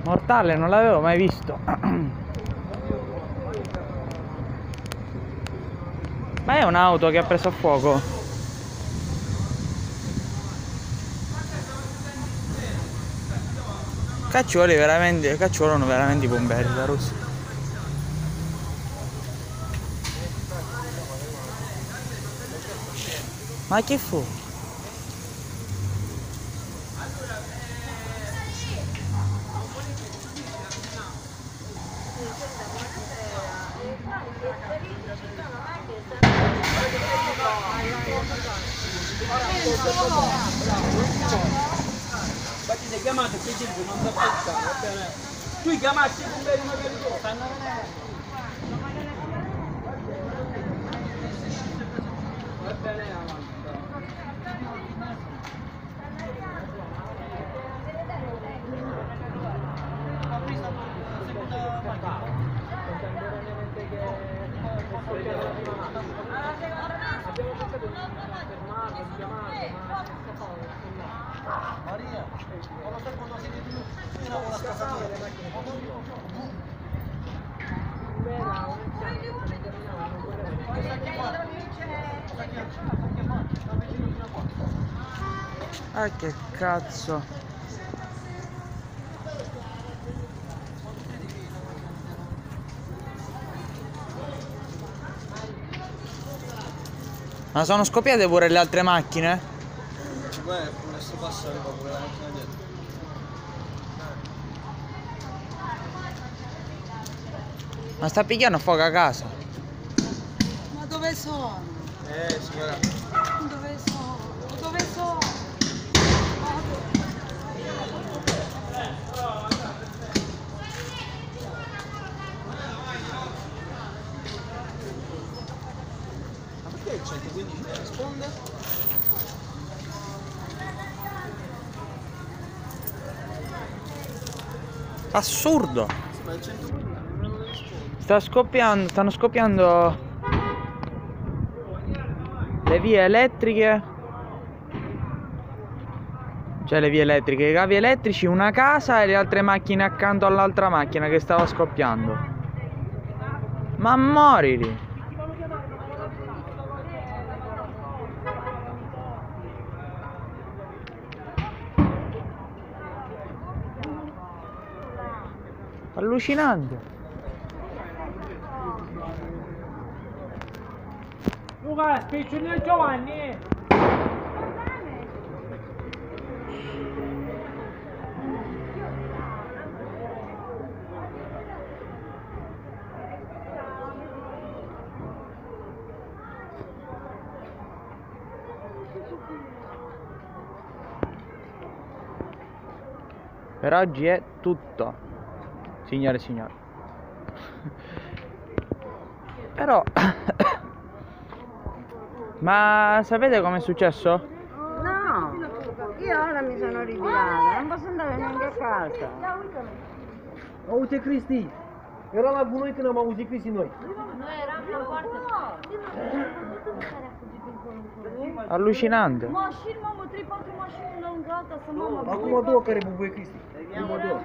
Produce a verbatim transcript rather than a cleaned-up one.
Mortale, non l'avevo mai visto. Ma è un'auto che ha preso fuoco? Ca ci vuole veramente, ca ci vuole veramente i pomperi, la Russia. Ma che fu? Infatti se chiamate, che gente non si può stare, va bene? Tu chiamasti i pomperi, magari tu. Va bene, avanti. Ah, che cazzo. Ma sono scoppiate pure le altre macchine? Beh, pure sto passaggio pure la macchina dietro. Ma sta pigghiannu fuocu a casa. Ma dove sono? Eh, signora. Dove sono? Dove sono? Ma perché il centoquindici non risponde? Assurdo! Sì, ma il centoquindici non risponde. Sta scoppiando, stanno scoppiando le vie elettriche. Cioè, le vie elettriche, i cavi elettrici, una casa e le altre macchine accanto all'altra macchina che stava scoppiando. Ma moriri! Allucinante! Luca, spicciolino Giovanni! Per oggi è tutto, signore e signori. Però, ma sapete com'è successo? No, io ora mi sono ritirata, non posso andare neanche a casa. Aute Cristi! Era la cu noi când am auzit Cristi noi. Noi eram la poartă. Allucinante. Mașini, mamă, trei, patru mașini la un gata, să mamă. Acum două care bubuie Cristi. Acum două.